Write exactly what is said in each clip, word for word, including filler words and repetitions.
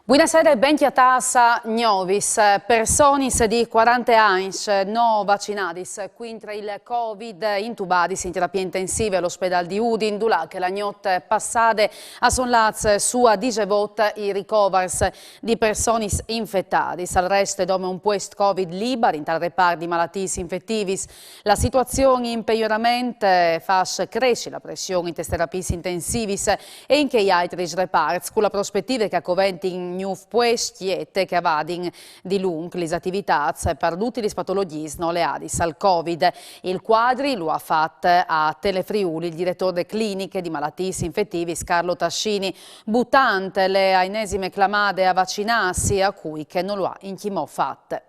Buinasera e ben cjatâts a Gnovis. Personis di cuarante agns no vacinadis cuintri il Covid intubadis in terapie intensive al ospedâl di Udin, dulà che la gnot passade a son lâts sù a disevot i ricovars di personis infetadis. Al reste dome un puest Covid libar intal repart di malatiis infetivis. La situazion in pejorament, eh, fâs cressi la pression intes terapiis intensivis e in chei altris reparts, cu la prospetive che a coventin gnûfs puescj e che a vadin di lunc lis ativitâts par dutis lis patologjis no leadis al Covid. Il cuadri lu à fat a Telefriuli il diretôr de cliniche di malatiis infetivis Carlo Tascini, butant la enesime clamade a vacinâsi a cui che no lu à inchimò fat.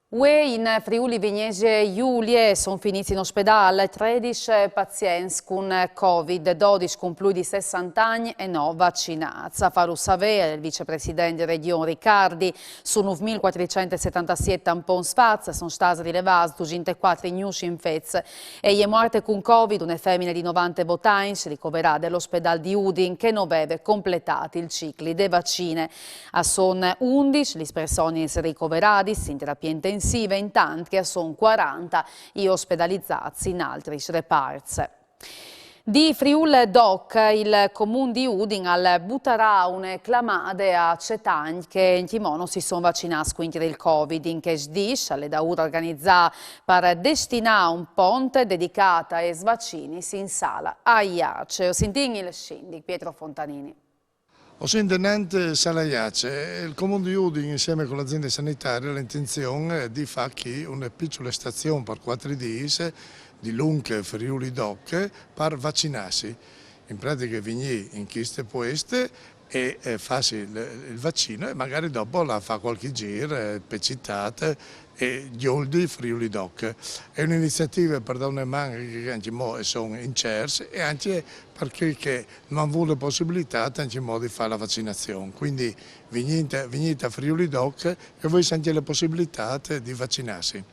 Vuê in Friuli Vignesie Julie a son finîts in ospedâl tredis pazients cun Covid, dodis cun plui di sessante agns e no vacinâts. A fâlu savê il vicepresident de Regjon Riccardi, su nûf mil cuatricent e setantesiet tampons fats a son stâts rilevâts dusinte e cuatri gnûfs infets. E je muarte cun Covid une femine di novantevot agns, ricoverade al ospedâl di Udin, che no veve completât il cicli de vacine. A son undis lis personis ricoveradis in terapie intensive, intant che a son cuarante i ospedalizâts in altris reparts. Di Friûl Doc, il Comun di Udin al butarà une clamade a cetagns che inchimò no si son vacinâts cuintri il Covid. In chescj dîs al è daûr organizâ par destinâ un pont dedicât aes vacinis in sala Aiace. O sintìn il sindic Pietro Fontanini. O sin denant sala Aiace. Il Comun di Udin, insieme cu la aziende sanitarie, à la intenzion di fâ chi une piçule stazion par cuatri dîs, di lunc Friûl Doc, par vacinâsi. In pratiche vignî in cheste pueste e, e fâsi il, il vacin e magari dopo lâ a fâ cualchi zîr, eh, pe citât, e gjoldi Friûl Doc. E je une iniziative par dâ une man che ancjemò a son in cierts e ancje par chei che no àn vût la pussibilitât ancjemò di fâ la vacinazion. Cuindi vignît, vignît a Friûl Doc e o vês ancje la pussibilitât di vacinâsi.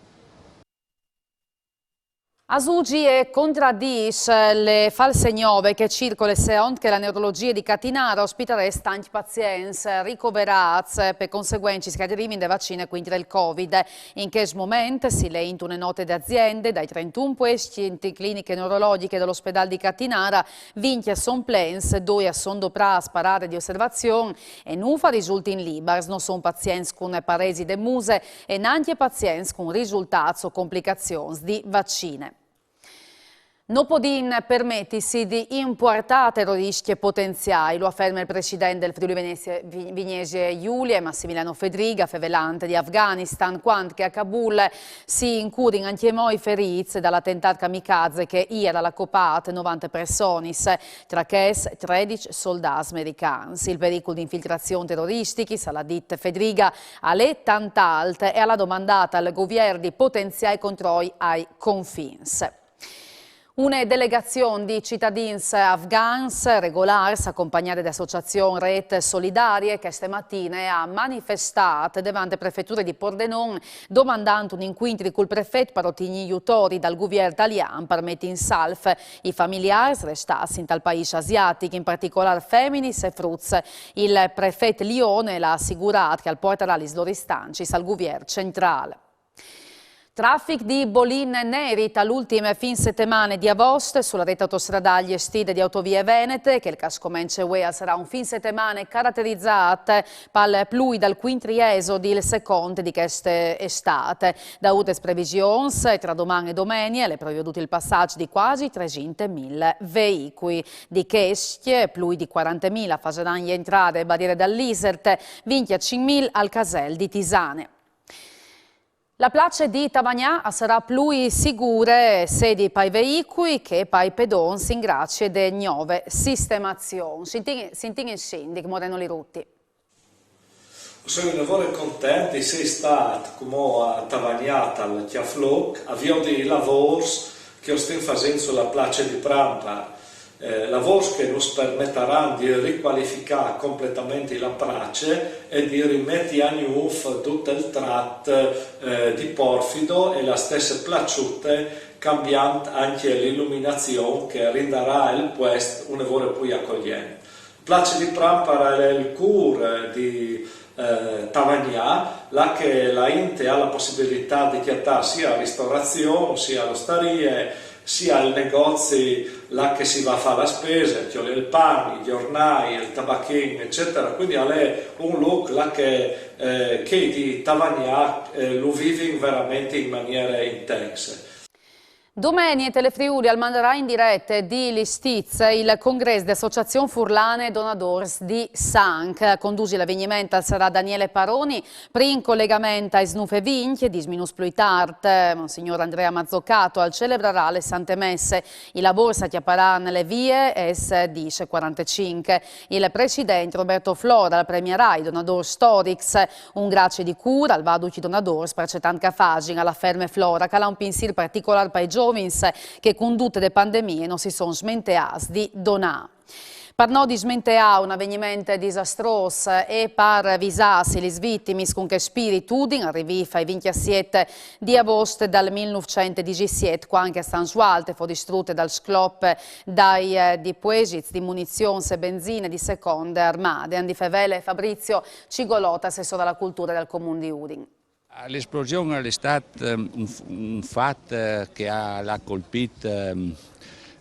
A Sugi e contradîs la false gnove che a circole seont che la neurologjie di Catinara a ospitarès tancj pazients ricoverâts pe conseguencis che a derivin de vacine cuintri il Covid. In chest moment si lei intune note de aziende dai trentun puescj in cliniche neurologjiche dal ospedâl di Catinara, vincj a son plens, doi a son doprâts par aree di osservazion e nûf a risultin libars. No son pazients cun paresi de muse e nancje pazients cun risultâts o complicazions di vacine. No podìn permetisi di impuartâ teroriscj potenziâi, lu aferme il president dal Friûl Vignesie Julie, Massimiliano Fedriga, fevelant di Afghanistan, cuant che a Kabul si incurin ancjemò i ferîts dal atentât kamikaze che îr al à copât novante personis, tra chês tredis soldâts americans. Il pericul di infiltrazion teroristiche, al à dit Fedriga, al è tant alt e al à domandât al guvier di potenziâ i controi ai confins. Une delegazion di citadins afgans regolârs, acompagnade de associazion Rete Solidarie, cheste matine e à manifestât devant prefeture di Pordenon, domandant un incuintri cul prefet par otignî jutori dal guvier talian par meti in salf i familiârs restâts intal paîs asiatic, in particolâr feminis e fruts. Il prefet Lione al à assicurât che al puartarà lis lôr istancis al guvier centrâl. Trafic di bolin neri tal ultin fin setemane di avost su la rete autostradâl gjestide di Autovie Venete. Chel che al scomence vuê al sarà un fin setemane caraterizât pal plui dal cuintri esodi il secont di cheste estât. Daûr des previsions, tra doman e domenie al è previodût il passaç di cuasi tresinte mil veicui. Di chescj, plui di cuarante mil a fasaran jentrâ de bariere dal Isert, vincjacinc mil al casel di Tisane. La place di Tavagnà a sarà plui sigure sedi pai veicui che pai pedons in gracie de gnove sistemazion. Sintìn, sintìn il sindic Moreno Lirutti. O soi une vore content di sei stât cumò a Tavagnà tal Cjâf Lôc a viodi i lavôrs che o stin fasint su la place di Prampar. Eh, lavôrs che nus permetaran di ricualificâ completementri la place e di rimeti a gnûf dut il trat, eh, di porfido e la stesse plaçute, cambiant ancje l'iluminazion che rindarà il puest une vore plui acoglient. Place di Prampara al è il cûr di eh, Tavagnà, là che la int e à la pussibilitât di cjatâ sia ristorazion, sia l'ostarie, sia il negozi, là che si va a fâ la spese, cioè il pan, i gjornâi, il tabachin, eccetera. Quindi al è un lûc là che, eh, chei di Tavagnà eh, lu vivin verementri in maniere intense. Domenie Telefriuli al mandarà in direte di Listiz il congrès de Associazion Furlane Donadôrs di Sanc. A condusi l'avegniment al sarà Daniele Paroni, prin colegament a Isnuf e Vincj, dîs minuts plui tart, Monsignor Andrea Mazzocato al celebrarà le Sante Messe. I lavôrs a cjaparà nele vie es dîs e cuarantecinc. Il president Roberto Flora al premiarà i donadôrs storics. Un grazie di cûr al va a ducj i donadôrs par ce tant che a fasin, al aferme Flora, che al à un pinsîr particolâr pai zovins che cun dute de pandemie no si son smenteâts di donâ. Par no dismenteâ un aveniment disastrôs e par visâsi lis vitimis cun chest spirit, Udin al rivîf ai vincjesiet di avost dal mil nûfcent e disisiet, cuant che a San Zualt e fo distrute dal sclop dai eh, dipuesits di munizions e benzine di seconde armade. Andi Fevele, Fabrizio Cigolotta, assessôr a la culture dal Comun di Udin. L'esplosion al è stât ehm, un, un fat eh, che al à colpît ehm,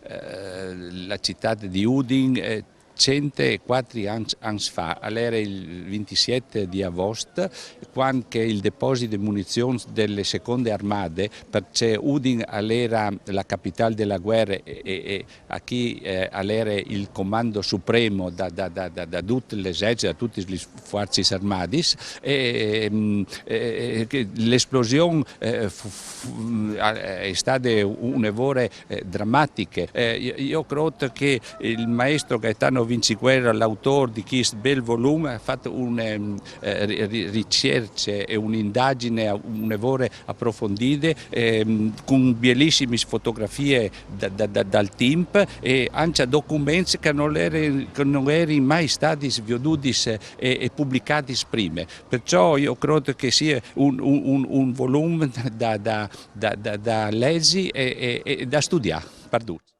eh, la citât di Udin eh, cent e cuatri ans, ans fa, al jere il vintisiet di avost, cuant che il deposit di munizions de seconde armade, parcè Udin al jere la capitâl de guere e, e, e achì eh, al jere il comando supremo da, da, da, da, da dut l'esercit, da dutis lis fuarcis armadis, e, ehm, e, e che l'esplosion eh, fu, fu, al è stade une vore eh, dramatiche. Eh, jo, jo crôt che il maestro Gaetano Vinciguerra, l'autôr di chist biel volum, al à fat une ehm, eh, ri- ri- ricerce e une indagine une vore aprofondide, ehm, cun bielissimis fotografie da, da, da, dal timp e ancje documents che no jerin, che no jerin mai stadis viodudis e, e publicadis prime. Parcè jo crôt che al sie un, un, un, un volum da, da, da, da, da lezi e, e, e da studiâ par ducj.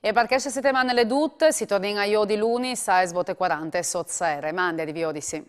E par cheste setemane al è dut, si tornìn a jodi lunis aes vot e cuarante sot Sere. Mandi, a riviodisi.